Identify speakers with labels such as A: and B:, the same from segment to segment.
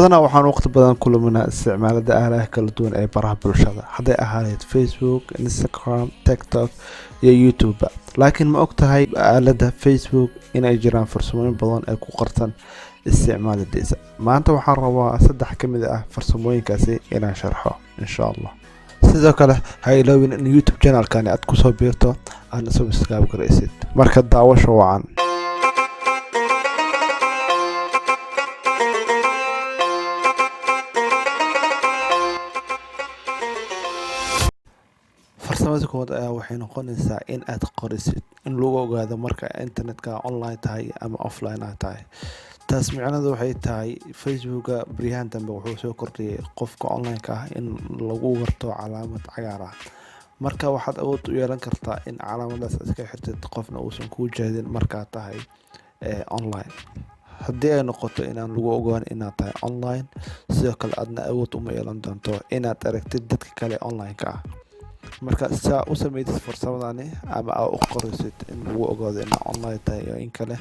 A: Badanaa waxaan waqti badan ku luminaa isticmaalada aaladaha kala duwan ee baraha bulshada, hadday ahaaneed Facebook, Instagram, TikTok iyo YouTube. Laakiin ma og tahay aalada Facebook inay jiraan farsamooyin badan ee ku qarsan isticmaaladiisa? Maanta waxaan rabaa saddex ka mid ah farsamooyinkaasi inaan sharxo, insha Allah. Sidoo kale ha iloobin in YouTube channelkani aad kusoo biirto, aadna subscribe garaysid. Marka daawasho wacan. Farsamada koowaad ayaa waxay noqonaysaa in aad qorisid in lagu ogaado marka internetka online tahay ama offline aad tahay. Taas micnaheedu waxay tahay, Facebooka baryahan dambe wuxuu soo kordhiyay qofka online-ka ah in lagu garto calaamad cagaar ah. Marka waxaad awood u yeelan kartaa in calaamadaas iska xirtid, qofna uusan kuu jeedin markaad tahay online. Haddii ay noqoto inaan lagu ogaan inaad tahay online, sidoo kale aadna awood uma yeelan doonto inaad aragtid dadka kale online-ka ah. Marka saa u sameysid farsamadani ama aa u qorisid in lagu ogaado inaad online tahay iyo in kale,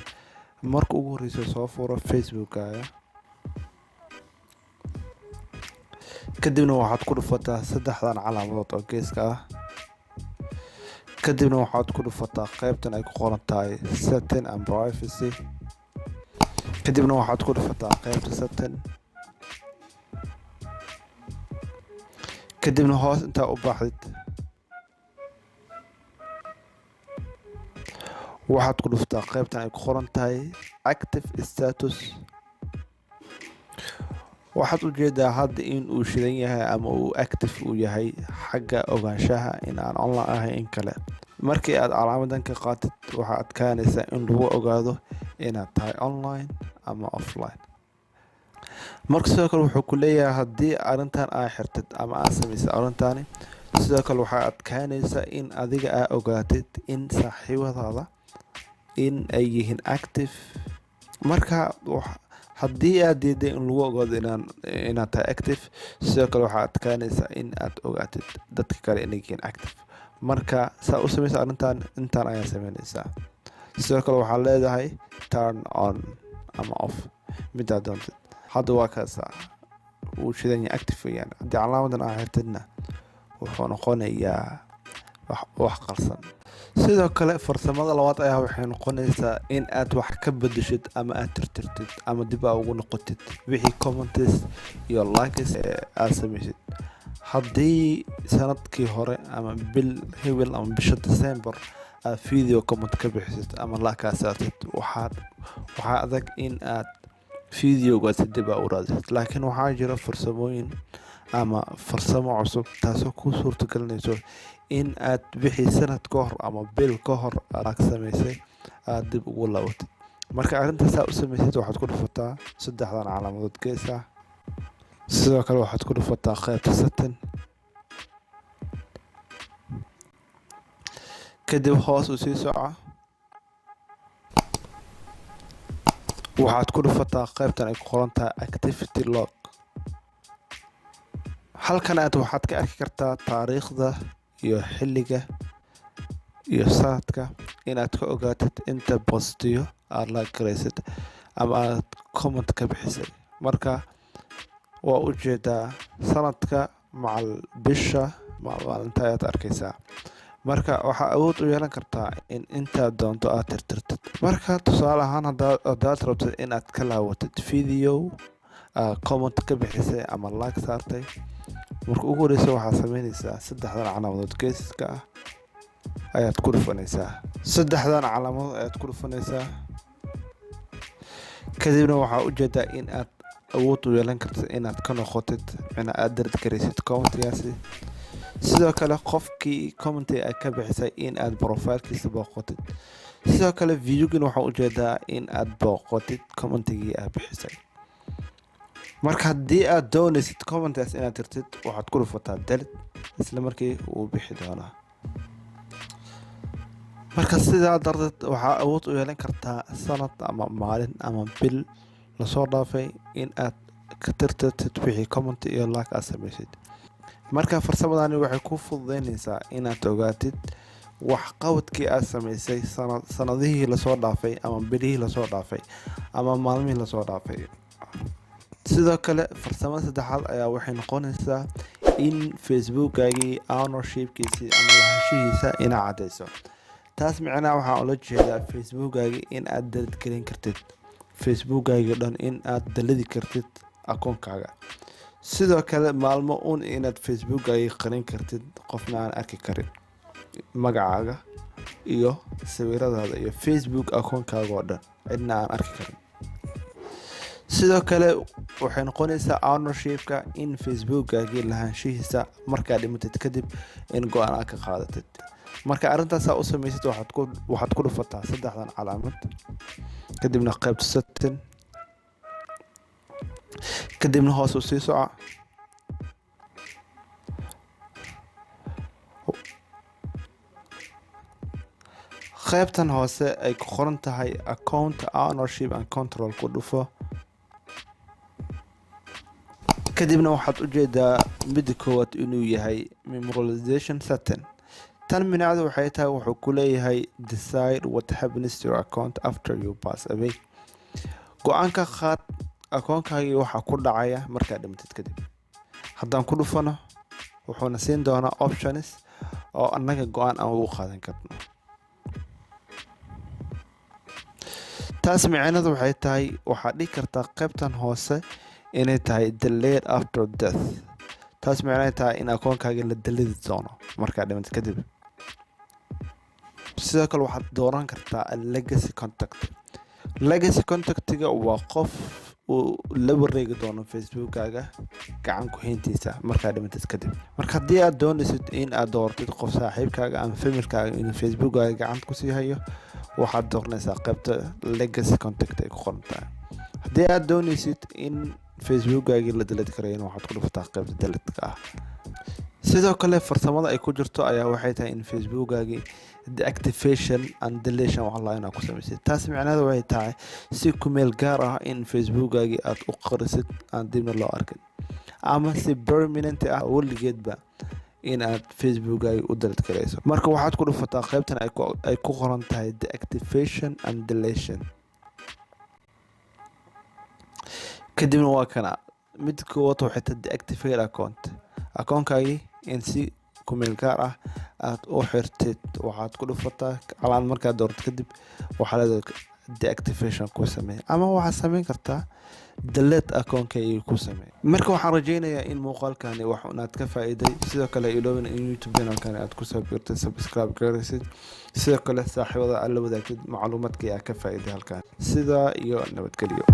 A: marka ugu horeysa soo furo Facebookkaaga, kadibna waxaad ku dhufataa saddexdan calaamadood oo geeska ah. Kadibna waxaad ku dhufataa qeybtan ay ku qoran tahay Setting and Privacy. Kadibna waxaad ku dhufataa qeybta Setting. Kadibna hoos intaa u baxdid, waxaad ku dhuftaa qeybtan ay ku qoran tahay Active Status. Waxaad ujeedaa hadda in uu shidan yahay ama uu active uu yahay xagga ogaanshaha in aan online ahay in kale. Markii aad calaamadan ka qaatid, waxaa adkaanaysaa in lagu ogaado inaad tahay online ama offline. Marka sidoo kale wuxuu ku leeyahay, haddii arrintan aa xirtid ama aad samaysay arrintaani, sidoo kale waxaa adkaanaysa in adiga aa ogaatid in saaxiibadaada in ay yihiin active. Marka haddii aad diiday in lagu ogaado inaad tahay active, sidoo kale waxaa adkaanaysa in aad ogaatid dadka kale inay yihiin active. Marka saa u samaysa arrintan, intaan ayaa sameynaysaa. Sidoo kale waxaad leedahay turn on ama off, midaad doontid. Hadda waa kaasa, wuu shidan yahay, active weeyaan. Haddii calaamadan aa xirtidna, wuxuu noqonayaa wax qarsan. Sidoo kale farsamada labaad ayaa waxay noqonaysaa in aad wax ka bedeshid ama aad tirtirtid ama dib aa ugu noqotid wixii comments iyo likes ee aad samaysid. Haddii sanadkii hore ama bil hebel ama bisha December aad video comment ka bixisid ama like aad saartid, waxaa adag in aad videogaasi dib aa u raadisid. Laakiin waxaa jira farsamooyin ama farsamo cusub taasoo kuu suurtagelinayso in aad wixii sanad ka hor ama bil ka hor aad samaysay aad dib ugu laabatid. Marka arrintaas saa u samaysid, waxaad ku dhufataa saddexdan calaamadood gees ah. Sidoo kale waxaad ku dhufataa qaybta Setting. Kadib hoos u sii soco, waxaad ku dhufataa qaybtan ay ku qoran tahay Activity Log. Halkan aad waxaad ka arki kartaa taariikhda iyo xilliga iyo sanadka inaad ka ogaatid inta postiyo aad like garaysid ama aad comment ka bixisay. Marka waa ujeedaa sanadka macal bisha maalinta ayaad arkaysaa. Marka waxaa awood u yeelan kartaa in intaad doonto aad tirtirtid. Marka tusaale ahaan, haddaad rabtid inaad ka laabatid video comment ka bixisay ama like saartay, marka ugu horeysa waxaad sameynaysaa saddexdan calaamadood geeska ah ayaad ku dhufanaysaa. Saddexdan calaamadood ayaad ku dhufanaysaa. Kadibna waxaa ujeedaa in aad awood u yeelan kartid inaad ka noqotid, micnaa aad delete garaysid commentigaasi. Sidoo kale qofkii commentiga aad ka bixisay in aad profilekiisa booqatid. Sidoo kale videogin waxaa ujeedaa in aad booqatid commentigii aad bixisay. Marka haddii aad doonaysid commentigaas inaad tirtid, waxaad ku dhufataa delete, isla markii wuu bixi doonaa. Marka sidaa darteed waxaa awood u yeelan kartaa sanad ama maalin ama bil lasoo dhaafay in aad ka tirtirtid wixii comment iyo like aad samaysid. Marka farsamadani waxay kuu fududeynaysaa inaad ogaatid wax qabadkii aad samaysay sanadihii lasoo dhaafay ama bilihii lasoo dhaafay ama maalmihii lasoo dhaafay. Sidoo kale, farsamada saddexaad ayaa waxay noqonaysaa in Facebookgaagii ownershipkiisii ama lahaanshihiisa inaad caddeyso. Taas micnaha waxaan ula jeedaa Facebookgaagii in aad delete gelin kartid, Facebookgaagii dhan in aad delete kartid akoonkaaga. Sidoo kale, maalmo un inaad Facebookgaagii qarin kartid, qofna aan arki karin magacaaga iyo sawiradaada iyo Facebook akoonkaaga oo dhan, cidna aan arki karin. Sidoo kale, waxay noqonaysaa ownershipka in Facebookgaagii lahaanshihiisa markaa dhimatid kadib in go'aan aad ka qaadatid. Marka arrintaasaa u samaysid, waxaad ku dhufataa saddexdan calaamad, kadibna qaybta setting, kadibna hoos u sii soco. Qaybtan hoose ay ku qoran tahay "Account ownership and control" ku dhufo. Kadibna waxaad ujeedaa midda koowaad inuu yahay "Memorialization setting". Tan micnaheedu waxay tahay, wuxuu ku leeyahay "Decide what happens to your account after you pass away". Go'aanka qaad akoonkaagii waxaa ku dhacaya markaad dhimatid kadib. Haddaan ku dhufano, wuxuuna siin doonaa options oo annaga go'aan aan ugu qaadan karno. Taas micnaheedu waxay tahay, waxaad dhihi kartaa qaybtan hoose inay tahay "Delete after death". Taas micnaheed tahay in akoonkaagii la delete doono markaad dhimatid kadib. Sidoo kale, waxaad dooran kartaa legacy contact. Legacy contactiga waa qof uu la wareegi doono Facebookkaaga gacan ku-hayntiisa markaad dhimatid kadib. Marka haddii aad doonaysid in aad dooratid qof saaxiibkaaga ama familkaaga inuu Facebookkaaga gacanta kusii hayo, waxaad dooranaysaa qaybta legacy contact ay ku qoran tahay. Haddii aad doonaysid in Facebookgaagii la delete karayana, waxaad ku dhufataa qaybta deletka ah. Sidoo kale, farsamada ay ku jirto ayaa waxay tahay in Facebookgaagii deactivation and deletion wax la inaad ku samaysid. Taas micnaheedu waxay tahay si ku meel gaar ah in Facebookgaagii aad u qarisid, aan dibna loo arkin, ama si permanent ah weligeedba in aad Facebookgaagii u delete karayso. Marka waxaad ku dhufataa qaybtan ay ku qoran tahay "Deactivation and deletion". Kadibna waa kana mid koowaad, waxay tahay "Deactivate account". Akoonkaagii in si ku meel gaar ah aad u xirtid, waxaad ku dhufataa calaamad. Markaad doorato kadib, waxaa leedahay "Deactivation ku samee", ama waxaad sameyn kartaa "Delete akoonkayga ku samee". Marka waxaan rajeynayaa in muuqaalkani wax unaad ka faa'iiday. Sidoo kale, iloobin in YouTube channelkani aad kusoo biirtay, subscribe garaysid, sidoo kale saaxiibada aad la wadaagtid macluumaadkii aad ka faa'iiday halkan. Sidaa iyo nabadgelyo.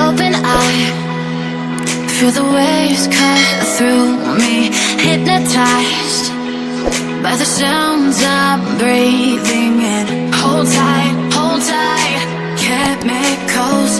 B: Open eye, feel the waves cut through me. Hypnotized by the sounds I'm breathing in. Hold tight, chemicals